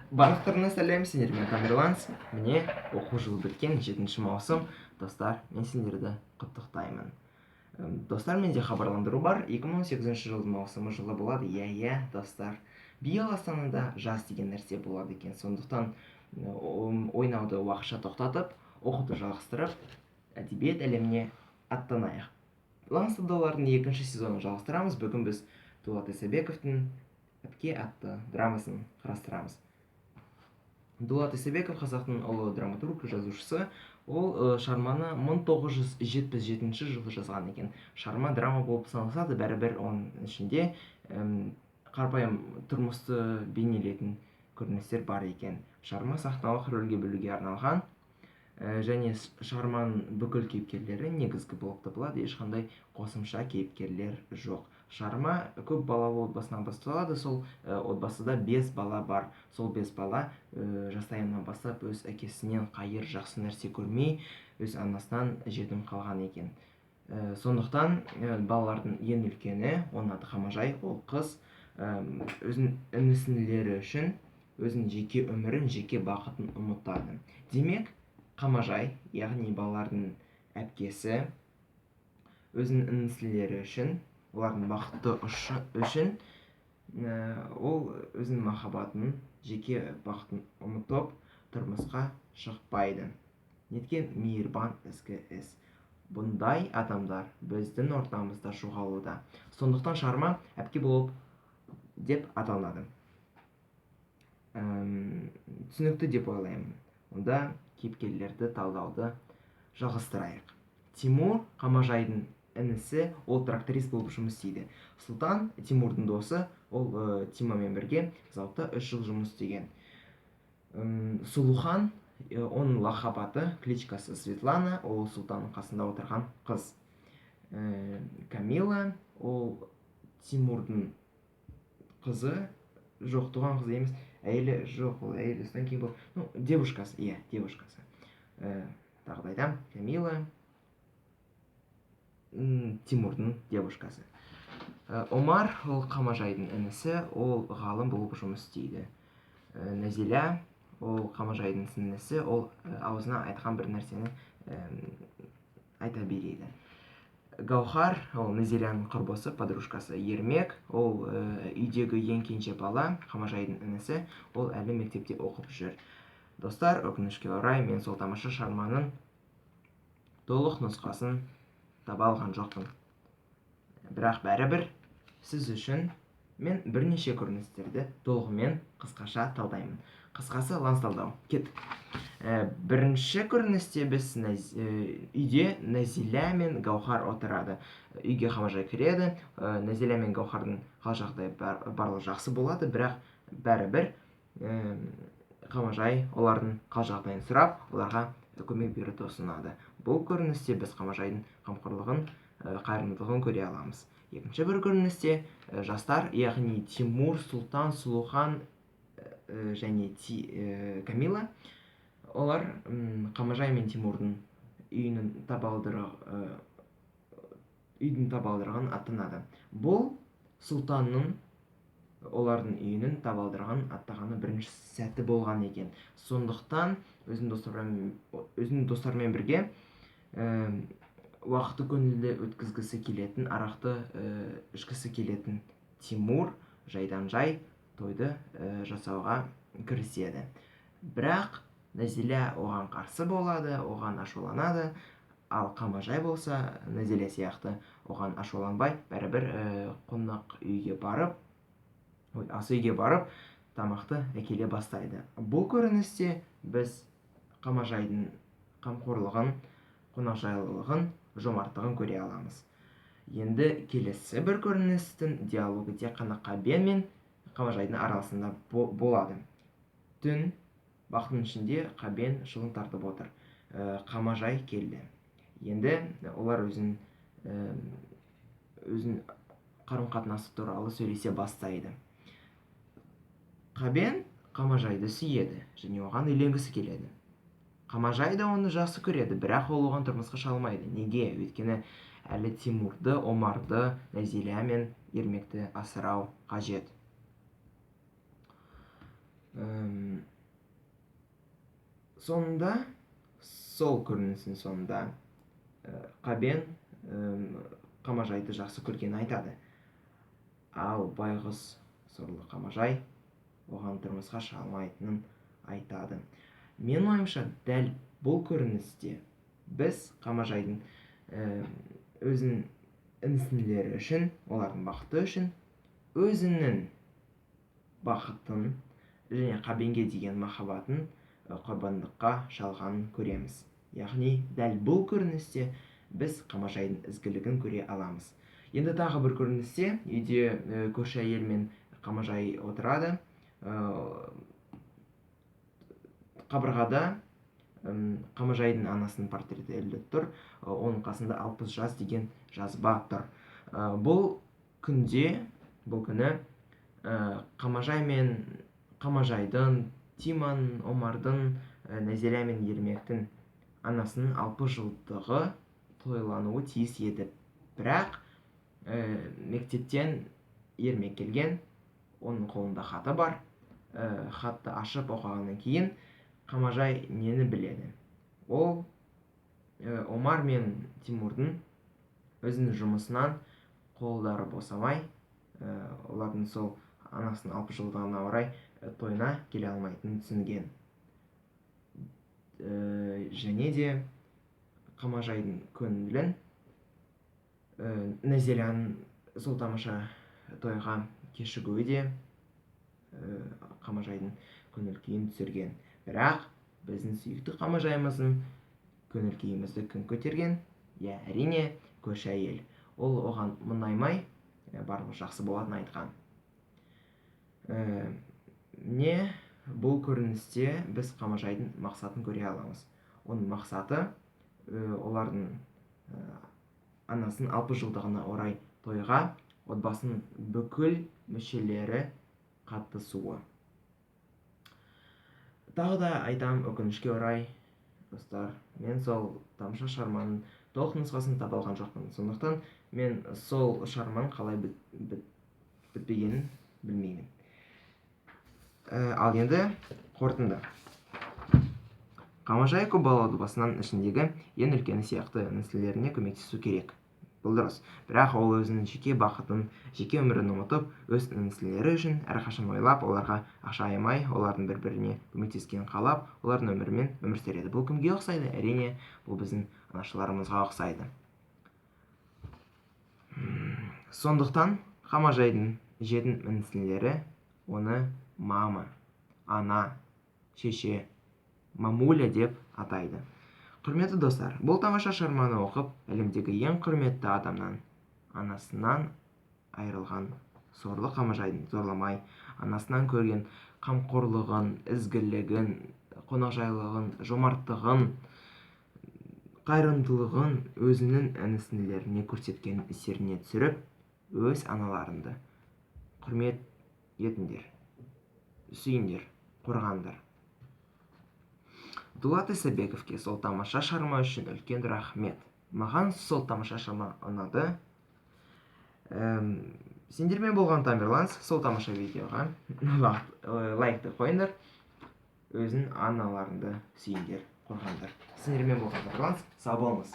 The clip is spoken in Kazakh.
Барлықтарыңа сәлем, сендермен Тамерланс. Міне, оқу жылы біткен, 7 маусым. Достар, мен сендерді құттықтаймын. Достар, менде хабарландыру бар. 2018 жылдың маусымы жылы болады. Иә, достар. Биыл Астанада жаз деген нәрсе болады екен. Сондықтан ойнауды уақытша тоқтатып, оқуды жалғастырып, әдебиет әлеміне аттанайық. Ланс талдаулардың екінші сезонын жалғастырамыз. Бүгін біз Дулат Исабековтің «Әпке» атты драмасын қарастырамыз. Дулат Исабеков — қазақтың ұлы драматург, жазушысы. Ол шығарманы 1977 жылы жазған екен. Шығарма драма болып саналса да, бәрібір оның ішінде қарапайым тұрмысты бейнелейтін көріністер бар екен. Шығарма сахналық рөлге бөлуге арналған және шығарманың бүкіл кейіпкерлері негізгі болып табылады, ешқандай қосымша кейіпкерлер жоқ. Шығарма көп балалы отбасынан басталады. Сол отбасыда бес бала бар. Сол бес бала жастайынан бастап өз әкесінен қайыр, жақсы нәрсе көрмей, өз анасынан жетім қалған екен. Сондықтан балалардың ең үлкені, оның аты Қамажай, ол қыз, өзінің іні сіңлілері үшін өзінің жеке өмірін, жеке бақытын ұмытады. Демек, Қамажай, яғни балалардың әпкесі, өзінің іні сіңлілері үшін, олардың бақыты үшін ол өзінің махаббатын, жеке бақытын ұмытып, тұрмысқа шықпайды. Неткен мейірбан, ізгі іс! Бұндай адамдар біздің ортамызда жоғалуда. Сондықтан шығарма «Әпке» болып деп аталынады. Түсінікті деп ойлаймын. Онда кейіпкерлерді талдауды жалғастырайық. Тимур — Қамажайдың інісі, ол тракторист болып жұмыс істейді. Сұлтан — Тимурдың досы, ол Тимамен бірге зауытта 3 жыл жұмыс істеген. Сұлухан, оның лақап аты, кличкасы Светлана, ол Сұлтанның қасында отырған қыз. Камила, ол Тимурдың қызы, жоқ, туған қызы емес, әйелі, жоқ, ол әйелі содан кейін болып, ну, девушкасы, иә, девушкасы. Тағы да айтамын, Камила — Тимурдың девушкасы. Омар, ол Қамажайдың інісі, ол ғалым болып жұмыс істейді. Нәзила, ол Қамажайдың сіңлісі, ол аузына айтқан бір нәрсені айта береді. Гаухар, ол Нәзиланың құрбысы, подружкасы. Ермек, ол үйдегі ең кенже бала, Қамажайдың інісі, ол әлі мектепте оқып жүр. Достар, өкінішке орай, мен сол тамаша шығарманың толық нұсқасын таба алған жоқпын, бірақ бәрібір сіз үшін мен бірнеше көріністерді толығымен қысқаша талдаймын. Қысқасы, ланс талдау, кеттік. Бірінші көріністе біз үйде Нәзила мен Гаухар отырады. Үйге Қамажай кіреді. Нәзила мен Гаухардың хал жағдайы барлығы жақсы болады, бірақ бәрібір Қамажай олардың хал жағдайын сұрап, оларға көмек беруді ұсынады. Бұл көріністе біз Қамажайдың қамқорлығын, қайырымдылығын көре аламыз. Екінші бір көріністе жастар, яғни Тимур, Сұлтан, Сұлухан және Камила, олар Қамажай мен Тимурдың үйінің табалдырығы, үйдің табалдырығын аттанады. Бұл Сұлтанның олардың үйінің табалдырығын аттағаны бірінші сәті болған екен. Сондықтан өзінің достарымен бірге уақытты көңілді өткізгісі келетін, арақты ішкісі келетін Тимур жайдан жай тойды жасауға кіріседі. Бірақ Нәзила оған қарсы болады, оған ашуланады. Ал Қамажай болса, Нәзила сияқты оған ашуланбай, бәрібір қонақ үйге барып, ой, ас үйге барып, тамақты әкеле бастайды. Бұл көріністе біз Қамажайдың қамқорлығын, қонақжайлылығын, жомарттығын көре аламыз. Енді келесі бір көріністің диалогы тек қана Қабен мен Қамажайдың арасында болады. Түн, бақтың ішінде Қабен шылым тартып отыр. Қамажай келді. Енді олар өзін қарым қатынасы туралы сөйлесе бастайды. Қабен Қамажайды сүйеді және оған үйленгісі келеді. Қамажай да оны жақсы көреді, бірақ ол оған тұрмысқа шыға алмайды. Неге? Өйткені әлі Тимурды, Омарды, Нәзила мен Ермекті асырау қажет. Соңында, сол көріністің соңында Қабен Қамажайды жақсы көргенін айтады. Ал байғұс сорлы Қамажай оған тұрмысқа шыға алмайтынын айтады. Менің ойымша, дәл бұл көріністе біз Қамажайдың өзінің інісілері үшін, олардың бақыты үшін, өзінің бақытын және Қабенге деген махаббатын құрбандыққа шалғанын көреміз. Яғни дәл бұл көріністе біз Қамажайдың ізгілігін көре аламыз. Енді тағы бір көріністе үйде көрші әйел мен Қамажай отырады. Қабырғада Қамажайдың анасының портреті ілулі тұр. Оның қасында 60 жас деген жазба тұр. Бұл күнде, бұл күні Қамажай мен Қамажайдың, Тиман, Омардың, Нәзира мен Ермектің анасының 60 жылдығы тойлануы тиіс еді. Бірақ мектептен Ермек келген, оның қолында хаты бар. Хатты ашып оқығаннан кейін Қамажай нені біледі? Ол Омар мен Тимурдың өзінің жұмысынан қолдары босамай, олардың сол анасының 60 жылдығына орай тойына келе алмайтынын түсінген. Және де Қамажайдың көңілін Нәзираның сол тамаша тойға кешігуі де Қамажайдың көңіл күйін түсірген. Бірақ біздің сүйікті Қамажайымыздың көңіл күйімізді кім көтерген? Иә, әрине, көрші әйел. Ол оған мұңаймай, барлығы жақсы болатынын айтқан. Не бұл көріністе біз Қамажайдың мақсатын көре аламыз. Оның мақсаты олардың анасының 60 жылдығына орай тойға отбасының бүкіл мүшелері қатысуы. Тағы да айтам, өкінішке орай, достар, мен сол тамаша шығарманың толық нұсқасын таба алған жоқпын. Сондықтан мен сол шығарманың қалай бітпегенін білмеймін. Ал енді қорытынды. Қамажай көп балалы отбасының ішіндегі ең үлкені сияқты інісілеріне көмектесу керек. Бұл дұрыс. Бірақ ол өзінің жеке бақытын, жеке өмірін ұмытып, өз інісілері үшін әрқашан ойлап, оларға ақша аямай, олардың бір-біріне көмектескенін қалап, олардың өмірімен өмір сүреді. Бұл кімге ұқсайды? Әрине, бұл біздің анашыларымызға ұқсайды. Сондықтан Қамажайдың жетім інісілері оны мама, ана, шеше, мамуля деп атайды. Құрметті достар, бұл тамаша шығарманы оқып, әлемдегі ең құрметті адамнан, анасынан айырылған сорлы Қамажайдың зорламай, анасынан көрген қамқорлығын, ізгілігін, қонақжайлығын, жомарттығын, қайырымдылығын өзінің інісілеріне көрсеткен естеріне түсіріп, өз аналарыңды құрмет етіңдер, сүйіңдер, қорғаңдар. Дулат Исабековке сол тамаша шығарма үшін үлкен рахмет. Маған сол тамаша шығарма ұнады. Сендермен болған Тамерланс. Сол тамаша видеоға лайкты қойыңдар. Өзің аналарыңды сүйіңдер, қорғаңдар. Сендермен болған Тамерланс. Сау болыңыз.